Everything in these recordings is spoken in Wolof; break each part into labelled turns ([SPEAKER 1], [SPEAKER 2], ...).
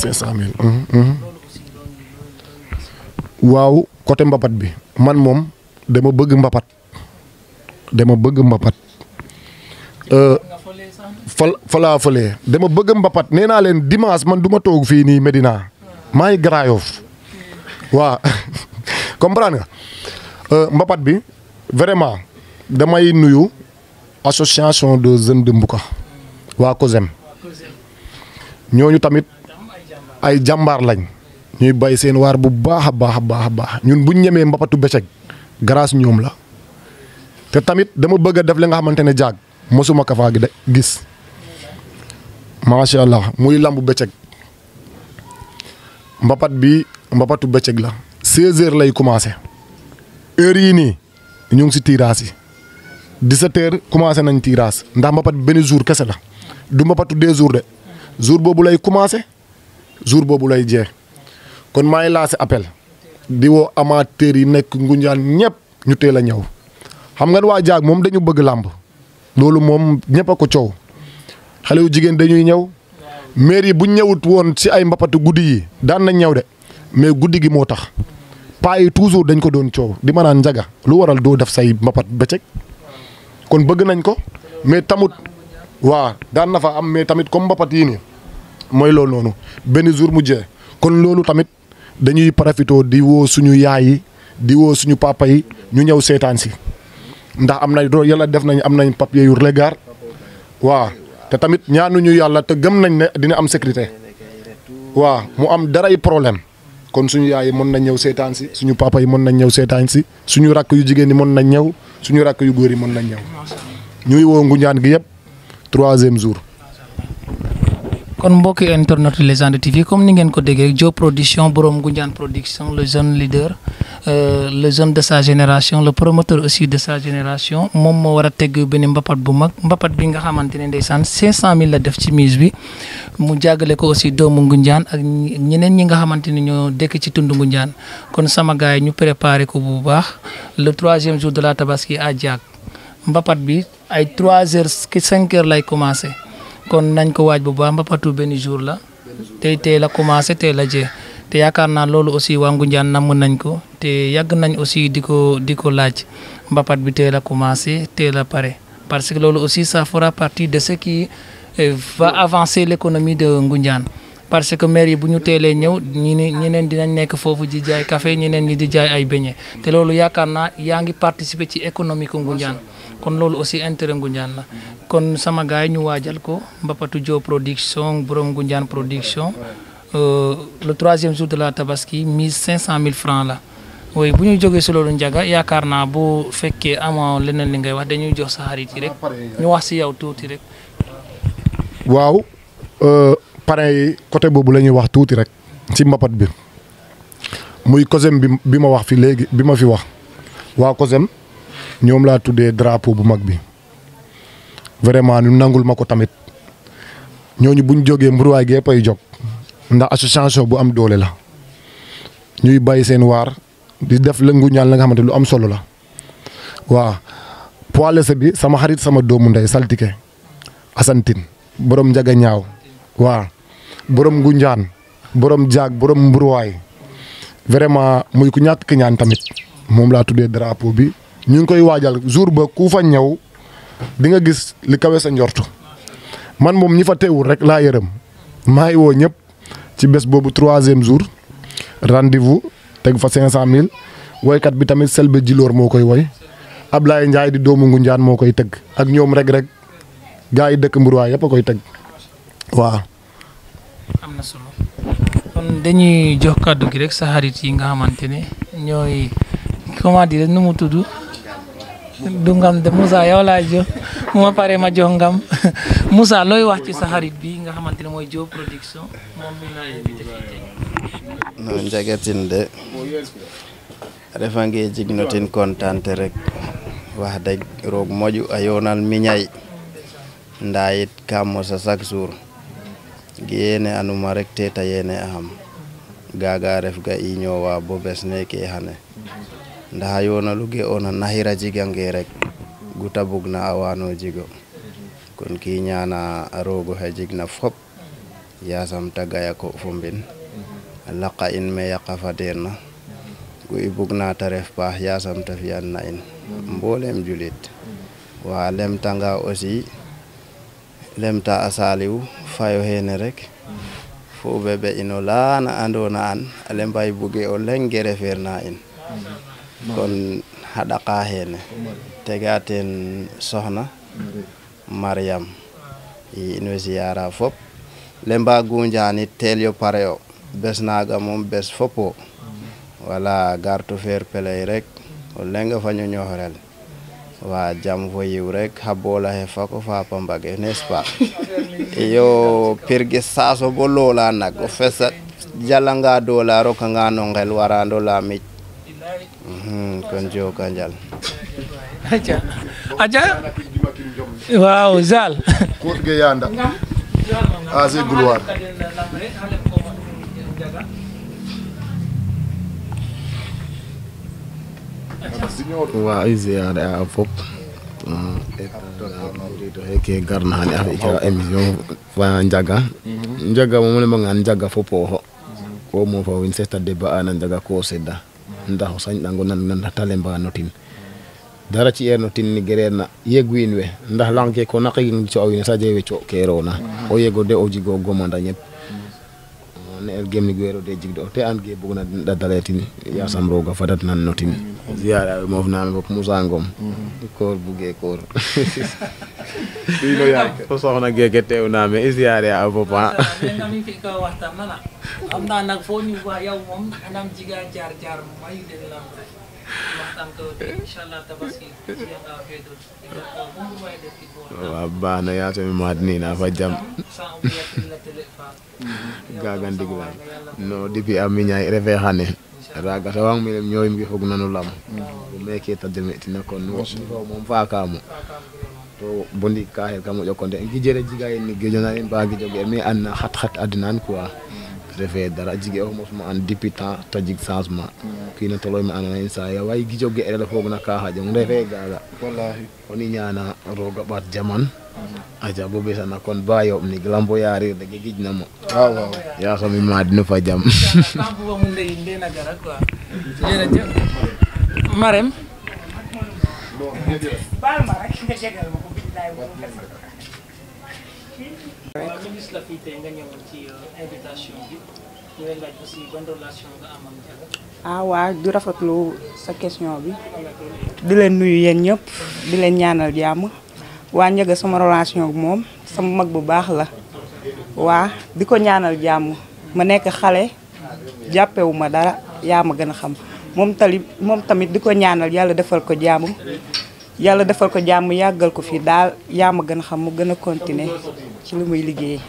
[SPEAKER 1] 500 000. waaw côté mbapat bi man moom dama bëgg mbapat fa laa fëlee dama bëgg mbapat nee naa leen dimanche man du ma toog fii nii Medina maa ngi Grand Yoff waaw comprendre nga mbapat bi vraiment damay nuyu association de jeunes de Mbuka waa COSEM ñooñu tamit ay jàmbaar lañ ñuy bay seen waar bu baax a baax ñun buñ ñemee mbapatu bëccëg grâce ñoom la te tamit dama bëgg a def li nga xamante ne jaag mosuma ka faa gi de gis macha allah muy lambu bëccëg mbapat bi mbapatu bëccëg la 16h lay commencé heure yii nii ñu ngi si tirage yi 17h commencé nañ tirage ndax mbapat bi benn jour kese la du mbapatu 2 jours de jour boobu lay commencé jour boobu lay jeex kon maa ngi lancé appel di woo amateurs yi nekk Ngunjaan ñëpp ñu teel a ñëw xam nga waa jaag moom dañu bëgg làmb loolu moom ñëpp a ko coow xale yu jigéen dañuy ñëw maire yi bu ñëwut woon si ay mbapatu guddi yi daan nañ ñëw de mais guddi gi moo tax paa yi toujours dañ ko doon coow di ma naan njaga lu waral doo def say mbapat bëccëg kon bëgg nañ ko mais tamut waa daan na fa am mais tamit comme mbapat yii nii mooy loolu noonu benn jour mu jee kon loolu tamit dañuy profité di woo suñu yaay yi di woo suñu papa yi ñu ñëw seetaan si ndax am na yàlla def nañ am nañ papier yu légal waaw te tamit ñaanuñu yàlla te gëm nañ ne dina am sécurité waaw mu am daray problème kon suñu yaay yi mën nañ ñëw seetaan si suñu papa yi mën nañ ñëw seetaan si suñu rakk yu jigéen yi mën nañ ñëw suñu rakk yu góor yi mën nañ ñëw ñuy woo Ngunjaan gi yëpp 3e jour.
[SPEAKER 2] kon mbokki internet Légende TV comme ni ngeen ko déggee Diop production borom Ngunjaan production le jeune leader le jeune de sa génération le promoteur aussi de sa génération moom moo war a teg benn mbapat bu mag mbapat bi nga xamante ne ndeysaan 500 000 la def ci mise bi mu jàggale ko aussi doomu Ngunjaan ak ñeneen ñi nga xamante ne ñoo dëkk ci tund Ngunjaan kon sama gars yi ñu préparé ko bu baax le 3e jour de la tabaski à Diag mbapat bi ay 3h 5h lay commencé. kon nañ ko waaj bu baax mbapatu benn jour la tey la commencé tey la jee te yaakaar naa loolu aussi waa Ngunjaan namm nañ ko te yàgg nañ aussi di ko laaj mbapat bi tey la commencé tey la pare parce que loolu aussi ça fera partie de ce qui va avancer l'économie de Ngunjaan parce que maire yi bu ñu teelee ñëw ñeneen dinañ nekk foofu di jaay café ñeneen ñi di jaay ay beñe te loolu yaakaar naa yaa ngi participer ci économie ko Ngunjaan kon loolu aussi intérêt Ngunjaan la kon sama gars yi ñu waajal ko mbapatu Diop production borom Ngunjaan production le 3e jour de la tabaski mise 500 000 francs la oui bu ñu jógee si loolu njaga yaakaar naa bu fekkee amoo leneen li ngay wax dañuy jox sa xarit yi rek ñu wax si yow tuuti rek.
[SPEAKER 1] waaw parrain yi côté boobu la ñuy wax tuuti rek ci mbapat bi muy COSEM bi ma wax fi léegi bi ma fi wax waa COSEM ñoom laa tuddee drapeau bu mag bi vraiment ñu nangul ma ko tamit ñooñu buñ jógee mburuwaay gee pay jóg ndax association bu am doole la ñuy bàyyi seen waar di def la Ngunjaan la nga xamante lu am solo la waaw poids léger bi sama xarit sama doomu ndey saltike Asantine borom njaga ñaaw waaw borom Ngunjaan borom Diag borom mburuwaay vraiment muy ku ñàkk ki ñaan tamit moom laa tuddee drapeau bi ñu ngi koy waajal jour ba ku fa ñëw di nga gis li kawe sa njortu man moom ñi fa teewul rek laa yërëm maa ngi woo ñëpp ci bés boobu 3e jour rendez-vous teg fa 500 000 woykat bi tamit Selbe Djilor moo koy woy Ablaye Ndiaye di doomu Ngunjaan moo koy tëgg ak ñoom rek gaa yi dëkk Mburuwaay yëpp a koy tëgg waaw.
[SPEAKER 2] am na solo kon dañuy jox kàddu gi rek sa xarit yi nga xamante ne ñooy comment dire nu mu tudd du ngam de Moussa yow laa jox mu ma pare ma jox ngam Moussa looy wax ci sa xarit bi nga xamante ne mooy Diop production moom mi la invité fii tey.
[SPEAKER 3] no njagatin de refange jignotin kontante rek wax dëgg roog moƴu a yoonal miñay nda yit kam mosa chaque jour giyene anuma rek teta yene axam gaga ref ga i ñoowa bo bes neke xane nda yonalu ge ona naxira jigange rek guta bugna a wano jigo kon ki ñana a roogo xe jigna fop yasam tagaya ko fumbin laqa in me yaqa fadirna gu i bugna ta ref paax yasam ta fiyan na in mbolem julit wa lemtanga aussi lemta a Saliou fayo xene rek fo bebe ino lana andona an a lembay buge o lenge refer na in kon haɗaqa xene tega ten soxna Mariam i in way siyaara fop lemba Gunjaan it teel yo pare yo bes naga moom bes fopo wala gartu fer peley rek o lenga faño ñoxorel wa jam fo yiw rek xa boola xe fako fa pambage n'est-ce pas iyo pirge saso bo loola nag o fesa jalanga dola rokanga no ngel warando lamij kon joka njal
[SPEAKER 2] aja waaw Zal
[SPEAKER 1] ko ge yanda asi gloire
[SPEAKER 4] wa ziyaare a fop to heke garna hani afika émission fa njaga mo le mangan njaga fopo ho ko mo fa win seta deba ana njaga ko sedda ndax sañ dango nan talemba notin dara ci erno tin ni gerena yeguin we ndax lanke ko naqi ci awine sa jewe ci kerona o yego de o jigo gomanda ñep ne el gemni gwero de jigdo te an ge buguna da daletin ya sam roga fadat nan notin ziara mo fna bok Moussa Ngom koor buge koor dino ya ko soxna gege tew na me ziara ya papa
[SPEAKER 2] nga mi fi ko waxtaan na am na nag fo ñu wa yow mom anam jiga jaar may de lamb rek waxtaan ko inshallah tabaski ya nga fedo mo may def ki
[SPEAKER 4] wa bana ya to mi madni na fa jam
[SPEAKER 2] sa on la téléphone
[SPEAKER 4] gagan digla no depuis aminya refe xane raga tawang mi ñoy mi fogg nanu lam bu meke ta demeti na kon no mom faakamu to bondi ka he kam jokonde ngi jere jigay ni gejona en baagi joge mi an khat adnan quoi refe dara jige o mo an députant ta jig changement kina toloy mi anana insa ya way gi joge e la fogg na ka haje refe gaga
[SPEAKER 1] wallahi
[SPEAKER 4] oni ñana roga bat jaman aja bo besana kon bayo ni glambo yaari de gijna mo
[SPEAKER 1] waaw
[SPEAKER 4] ya so mi madina fa jam
[SPEAKER 2] kambu ba mu ndey na gara quoi jërëjëf Marème
[SPEAKER 5] baal ma rek nga jégal ma ko billaay mo
[SPEAKER 2] waaw ministre la fii tey nga ñëwoon ci invitation bi ñu lay laaj aussi ban relation nga am ak Ndiaga.
[SPEAKER 5] waa du rafetlu sa question bi di leen nuyu yéen ñëpp di leen ñaanal jàmm waa Ndiaga sama relation ak moom sama mag bu baax la waa di ko ñaanal jàmm ma nekk xale jàppewu ma dara yaa ma gën a xam moom tamit di ko ñaanal yàlla defal ko jàmm yàggal ko fii daal yaa ma gën a xam mu gën a continuer ci li muy liggéey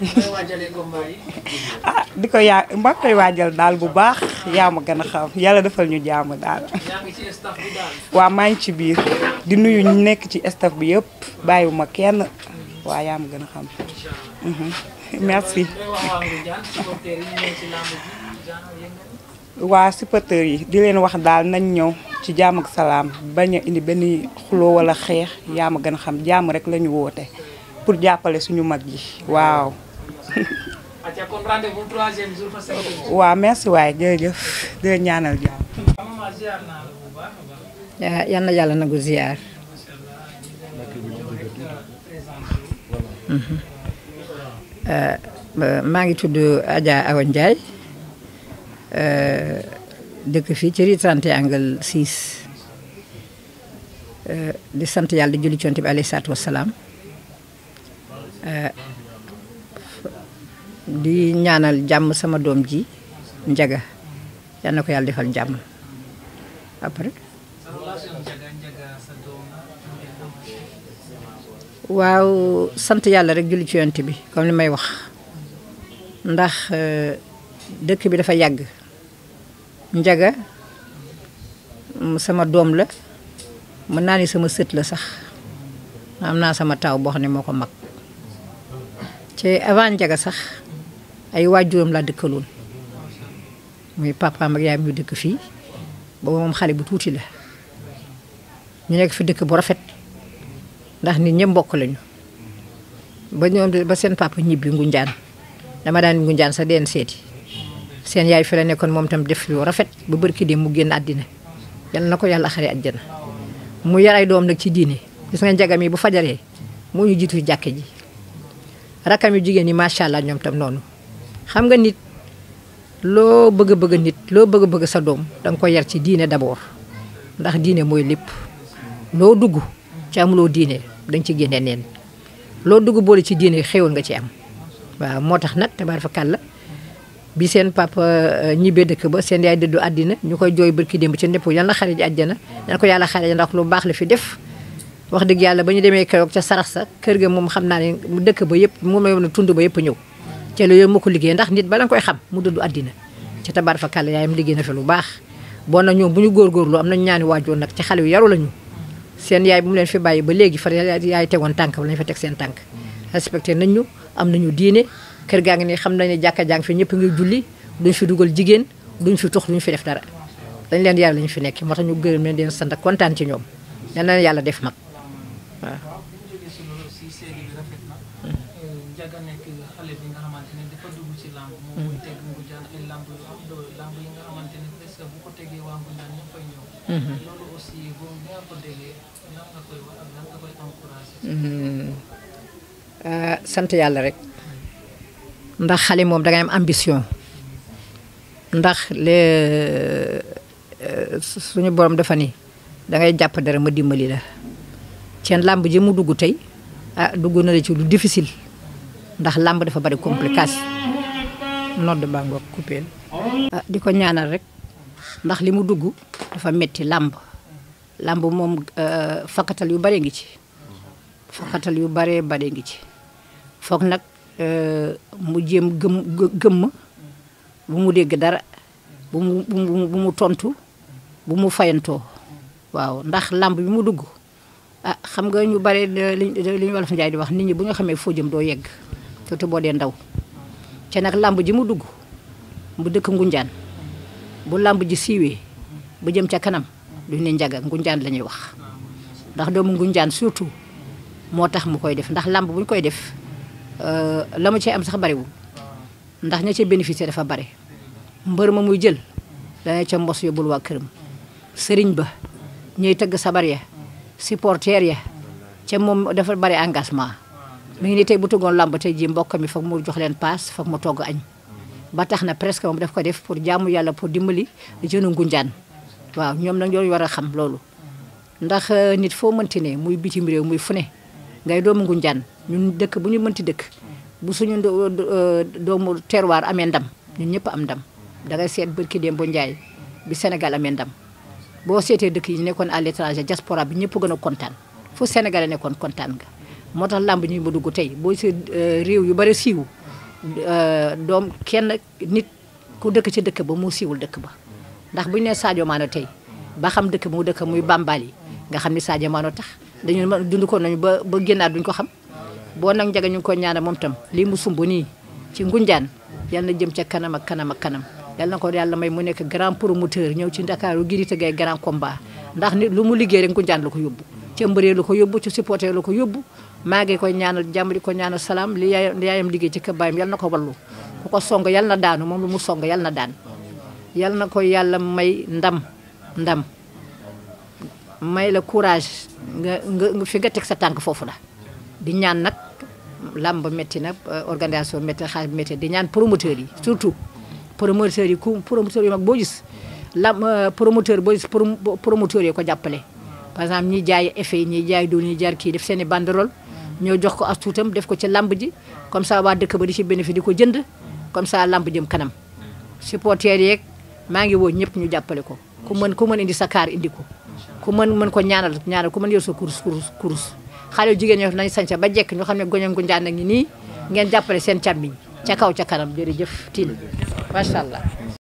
[SPEAKER 5] di ko ma koy waajal daal bu baax yaa ma gën a xam yàlla defal ñu jàmm daal waaw maa ngi ci biir di nuyu ñu nekk ci staff bi yëpp bàyyiwuma kenn waaw yaa ma gën a xam merci waa supporters yi di leen wax daal nañ ñëw ci jàmm ak salaam bañ a indi benn xuloo wala xeex yaa ma gën a xam jàmm rek la ñu woote pour jàppale suñu mag yi waaw. waaw merci waay jërëjëf di leen ñaanal jàmm.
[SPEAKER 6] yal na yàlla nagu ziar. maa ngi tudd Adja Awa Ndiaye dëkk fii ci rue 31 6 di sant yàlla di julli ci Yonent bi alayhi salaatu wassalaam di ñaanal jàmm sama doom ji Ndiaga yal na ko yàlla defal jàmm après waaw sant yàlla rek julli ci Yonent bi comme li may wax ndax dëkk bi dafa yàgg Ndiaga sama doom la mën naa ni sama sët la sax am naa sama taaw boo xam ne moo ko mag ci avant Ndiaga sax ay waajuram laa dëkkaloon muy papaam ak yaayam ñu dëkk fii boobu moom xale bu tuuti la ñu nekk fi dëkk bu rafet ndax nit ñëpp mbokk lañu ba ñoom ba seen papa ñibbi Ngunjaan dama daan Ngunjaan sax deen seeti seen yaay fi la nekkoon moom tam def lu rafet ba barki dem mu génn àddina yal na ko yàlla xare àjjana mu yar ay doom nag ci diine gis nga Njaga mi bu fajaree moo ñu jiitu jàkke ji rakam yu jigéen yi macha allah ñoom tam noonu xam nga nit loo bëgg nit loo bëgg sa doom danga ko yar ci diine d'abord ndax diine mooy lépp loo dugg ci amuloo diine danga ci génne neen loo dugg boole ci diine xéewal nga ci am waaw moo tax nag tabaarkalla bi seen papa ñibbee dëkk ba seen yaay dëddu àddina ñu koy jooy barki démb ci ndépp yal na xare ji àjjana dana ko yàlla xare ndax lu baax la fi def wax dëgg yàlla ba ñu demee keroog ca sarax sa kër ga moom xam naa ne mu dëkk ba yëpp mu may woon tund ba yëpp ñëw ca loolu moo ko liggéey ndax nit bala nga koy xam mu dëddu àddina ca tabaarkalla yaayam liggéey na fi lu baax bon na ñoom bu ñu góorgóorlu am nañu ñaani waajur nag ci xale yu yaru lañu seen yaay bu mu leen fi bàyyi ba léegi fa yaay tegoon tànk lañu fa teg seen tànk respecté nañ ñu am nañu diine kër gaa ngi nii xam nañ ne jàkka jàng fi ñëpp ngi julli duñ fi dugal jigéen duñ fi tux duñ fi def dara dañ leen yàlla lañu fi nekk moo tax ñu gërëm leen di sant ak kontaan ci ñoom nee na yàlla def mag waaw.
[SPEAKER 2] Njaga nekk xale bi nga xamante ne dafa dugg ci lamb moom muy teg Ngunjaan ay lamb yu am doole lamb yi nga xamante ne presque bu ko tegee waa Ngunjaan ñëpp fay ñëw. loolu aussi boobu nga ko déggee lan nga koy wax ak lan nga koy encouragé.
[SPEAKER 6] sant yàlla rek ndax xale moom dangay am ambition ndax suñu borom dafa ni dangay jàpp dara ma dimbali la seen làmb ji mu dugg tey dugg na la ci lu difficile ndax làmb dafa bari complication nodd baa ngoog coupé di ko ñaanal rek ndax li mu dugg dafa metti làmb moom fakkatal yu bare ngi ci fakkatal yu bare ngi ci foog nag mu jéem gëmm bu mu dégg dara bu mu tontu bu mu fayantoo waaw ndax làmb bi mu dugg xam nga ñu bare li ñu Wolof Njaay di wax nit ñi bu nga xamee foo jëm doo yegg surtout boo dee ndaw te nag làmb ji mu dugg bu dëkk Ngunjaan bu làmb ji siiwee ba jëm ca kanam duñ ne Njaga Ngunjaan la ñuy wax ndax doomu Ngunjaan surtout moo tax mu koy def ndax làmb bu ñu koy def la ma cee am sax bariwul ndax ña ca bénéficier dafa bare mbër ma muy jël dana ca mbos yóbbul waa këram sëriñ ba ñuy tëgg sabar ya supporter ya ca moom dafa bare engagement mi ngi ni tey bu tëggoon làmb tey ji mbokk mi foog mu jox leen paas foog mu togg añ ba tax na presque moom daf ko def pour jaamu yàlla pour dimbali jeune Ngunjaan waaw ñoom nag ñoo war a xam loolu ndax nit foo mënti ne muy bitim réew muy fu ne ngay doomu Ngunjaan ñun dëkk bu ñu mënti dëkk bu suñu doomu terroir amee ndam ñun ñëpp am ndam dangay seet bërki dem bu Njaay bi Sénégal amee ndam boo seetee dëkk yi nekkoon à l'étranger diaspora bi ñëpp gën a kontaan fu Sénégal nekkoon kontaan nga moo tax làmb ñuy ma dugg tey boo seet réew yu bari siiw doom kenn nit ku dëkk ci dëkk ba mu siiwul dëkk ba ndax bu ñu nee Sadio Mané tey ba xam dëkk mu dëkk muy Bambali nga xam ni Sadio Mané tax dañu dund ko nañu ba génnaat duñ ko xam boo nag Njaga ñu ngi ko ñaanal moom tam lii mu sumb nii ci Ngunjaan yal na jëm ca kanam ak kanam ak kanam yal na ko yàlla may mu nekk grand promoteur ñëw ci Ndakaaru giri te gay grand combat ndax nit lu mu liggéey rek Ngunjaan la ko yóbbu ca mbëree la ko yóbbu ci supporter la ko yóbbu maa ngi koy ñaanal jàmm di ko ñaanal salaam li yaayam liggéey ci kër baayam yal na ko wallu ku ko song yal na daanu moom lu mu song yal na daan yal na ko yàlla may ndam may la courage nga fi nga teg sa tànk foofu la di ñaan nag làmb métti na organisation métti xaalis métti di ñaan promoteurs yi surtout promoteurs yi promoteurs yu mag boo gis promoteur boo gis promoteurs yi ko jàppale par exemple ñi jaay effet yi ñi jaay doon ñi jaar kii def seen i banderole ñoo jox ko as tuutam def ko ci làmb ji comme ça waa dëkk ba di ci bénéfice di ko jënd comme ça làmb jëm kanam supporters yeeg maa ngi woo ñëpp ñu jàppale ko ku mën indi sa kaar indi ko ku mën ko ñaanal ku mën yor sa kurus xale jigéen ñoo nañ sañca ba jekk ñu xam ne goño Ngunjaan nag ñi nii ngeen jàppale seen càmmiñ ca kaw ca kanam jërëjëf Tine macha allah